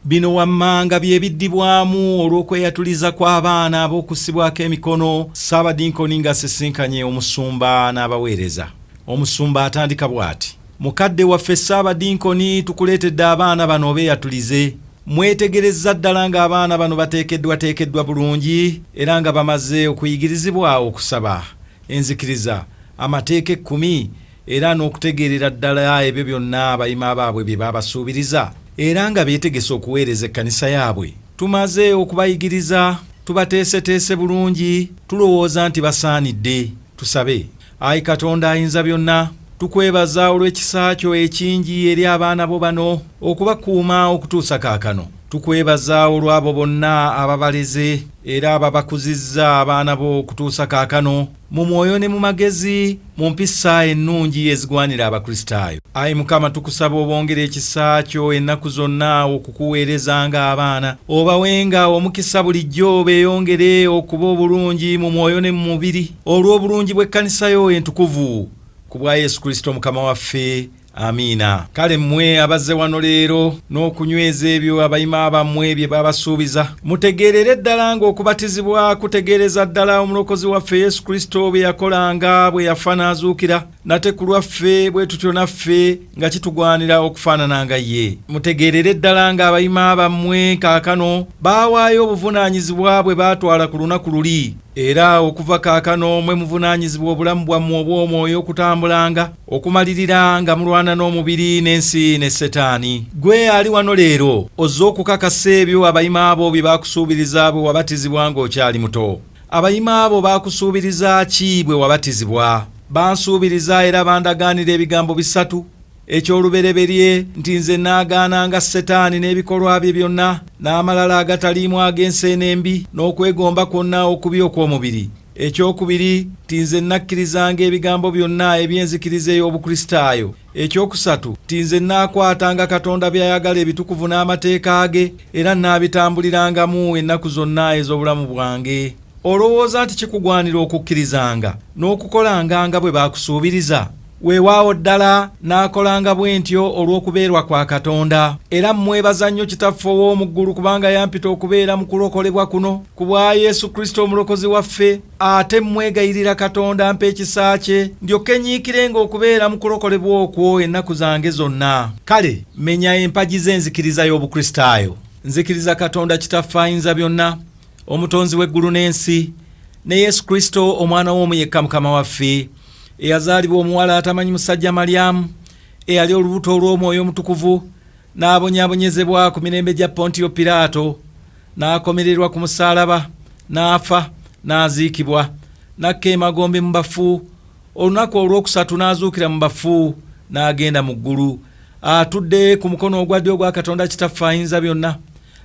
Bino wammanga bye biddibwamu olw'okweyatuliza kw'abaana ab'okussibwako emikono Ssaabadinkoni ng'asisinkanye omusumba n'abaweereza. Omusumba atandika bw'ati, Mukadde waffe Ssaabadinkoni tukuleetedde abaana bano obeeyatulize. Mwetegerezza ddala ng'abaana bano bateekeddwateekeddwa bulungi era nga bamaze okuyigirizibwa okusaba, enzikiriza, amateeka ekkumi era n'okutegeerera ddala ebyo byonna abayima baabwe bye babasuubiriza era nga beetegese okuweereza ekkanisa yaabwe. Tumaze okubayigiriza, tubateeseteese bulungi, tulowooza nti basaanidde. Tusabe. Ayi Katonda ayinza byonna, tukwebaza olw'ekisa kyo ekingi eri abaana bo bano okubakuuma okutuusa kaakano. Tukwebaza olw'abo bonna ababaleze era ababakuzizza abaana bo okutuusa kaakano mu mwoyo ne mu magezi, mu mpisa ennungi ezigwanira Abakristaayo. Ayi Mukama, tukusaba obongere ekisa kyo ennaku zonna okukuweereza ng'abaana, obawenga omukisa bulijjo beeyongere okuba obulungi mu mwoyo ne mu mubiri olw'obulungi bw'ekkanisa yo entukuvu, ku bwa Yesu Kristo Mukama waffe. Amiina. Kale mmwe abazze wano leero n'okunyweza ebyo abayima bammwe bye babasuubiza, mutegeerere ddala ng'okubatizibwa kutegeereza ddala Omulokozi waffe Yesu Kristo bye yakolanga bwe yafa n'azuukira nate ku lwaffe, bwe tutyo naffe nga kitugwanira okufaanana nga ye. Mutegeerere ddala ng'abayima bammwe kaakano baawaayo obuvunaanyizibwa bwe baatwala ku lunaku luli. Era okuva kaakano mwe muvunaanyizibwa obulamu bwammwe obw'omwoyo okutambulanga okumalirira nga mulwana n'omubiri n'ensi ne Setaani. Gwe ali wano leero ozze okukakasa ebyo abayima abo bye baakusuubiriza bwe wabatizibwa ng'okyali muto. Abayima abo baakusuubiriza ki bwe wabatizibwa? Bansuubiriza era bandagaanira ebigambo bisatu. Eky'olubereberye nti nze naagaananga Setaani n'ebikolwa bye byonna, n'amalala agataliimu ag'ensi eno embi, n'okwegomba kwonna okubi okw'omubiri. Ekyokubiri nti nze nakkirizanga ebigambo byonna eby'enzikiriza ey'Obukristaayo. Ekyokusatu nti nze naakwatanga Katonda by'ayagala ebitukuvu n'amateeka ge, era naabitambulirangamu ennaku zonna ez'obulamu bwange. Olowooza nti kikugwanira okukkirizanga n'okukolanga nga bwe baakusuubiriza? Weewaawo ddala naakolanga bwe ntyo olw'okubeerwa kwa Katonda. Era mmwebaza nnyo Kitaffe ow'omu ggulu kubanga yampita okubeera mu kulokolebwa kuno ku bwa Yesu Kristo Omulokozi waffe. Ate mmwegayirira Katonda ampe ekisa kye ndyoke nnyiikirenga okubeera mu kulokolebwa okwo ennaku zange zonna. Kale menya empagi z'enzikiriza y'Obukristaayo. Nzikiriza Katonda Kitaffe ayinza byonna, Omutonzi w'eggulu n'ensi, ne Yesu Kristo Omwana w'omu yekka Mukama waffe, eyazaalibwa omuwala atamanyi musajja Malyamu, eyali olubuto olw'Omwoyo Omutukuvu, n'abonyaabonyezebwa ku mirembe gya Pontiyo Piraato, n'akomererwa ku musaalaba, n'afa, n'aziikibwa, n'akka emagombe mu bafu, olunaku olw'okusatu n'azuukira mu bafu, n'agenda mu ggulu, atudde ku mukono ogwa ddyo ogwa Katonda Kitaffe ayinza byonna,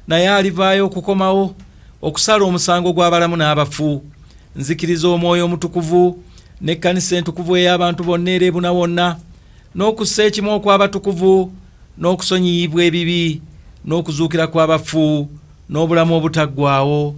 naye alivaayo okukomawo okusala omusango gw'abalamu n'abafu. Nzikiriza Omwoyo Omutukuvu n'ekkanisa entukuvu ey'abantu bonna era ebuna wonna, n'okussa ekimu okw'abatukuvu, n'okusonyiyibwa ebibi, n'okuzuukira kw'abafu, n'obulamu obutaggwaawo.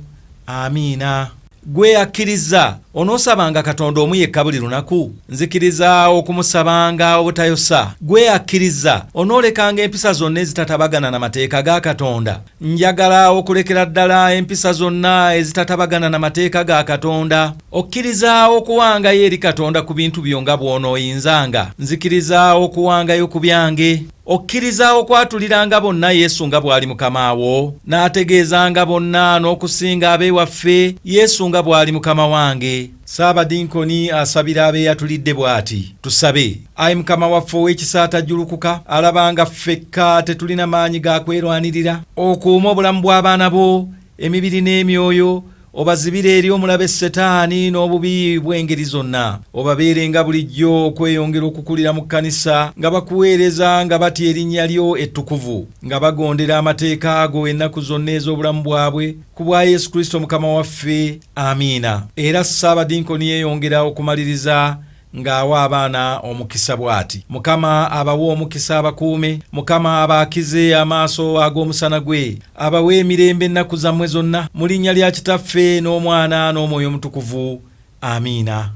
Amiina. Ggwe akkiriza, onoosabanga Katonda omu yekka buli lunaku? Nzikiriza okumusabanga obutayosa. Ggwe akkiriza, onoolekanga empisa zonna ezitatabagana na mateeka ga Katonda? Njagala okulekera ddala empisa zonna ezitatabagana na mateeka ga Katonda. Okkiriza okuwangayo eri Katonda ku bintu byo nga bw'onooyinzanga? Nzikiriza okuwangayo ku byange. Okkiriza okwatuliranga bonna Yesu nga bw'ali Mukama wo? Naategeezanga bonna n'okusinga ab'ewaffe Yesu nga bw'ali Mukama wange. Ssaabadinkoni asabira abeeyatulidde bw'ati. Tusabe. Ayi Mukama waffe ow'ekisa atajjulukuka, alaba nga ffekka tetulina maanyi ga kwerwanirira, okuume obulamu bw'abaana bo, emibiri n'emyoyo, obazibire eri omulabe Setaani n'obubi bw'engeri zonna. Obabeerenga bulijjo okweyongera okukulira mu kkanisa nga bakuweereza nga batya erinnya lyo ettukuvu, nga bagondera amateeka go ennaku zonna ez'obulamu bwabwe, ku bwa Yesu Kristo Mukama waffe. Amiina. Era Ssaabadinkoni yeeyongera okumaliriza ng'awa abaana omukisa bw'ati, Mukama abawe omukisa abakuume, Mukama abaakize amaaso ag'omusana gwe, abawe emirembe ennaku zammwe zonna, mu linnya lya Kitaffe n'Omwana n'Omwoyo Omutukuvu. Amiina.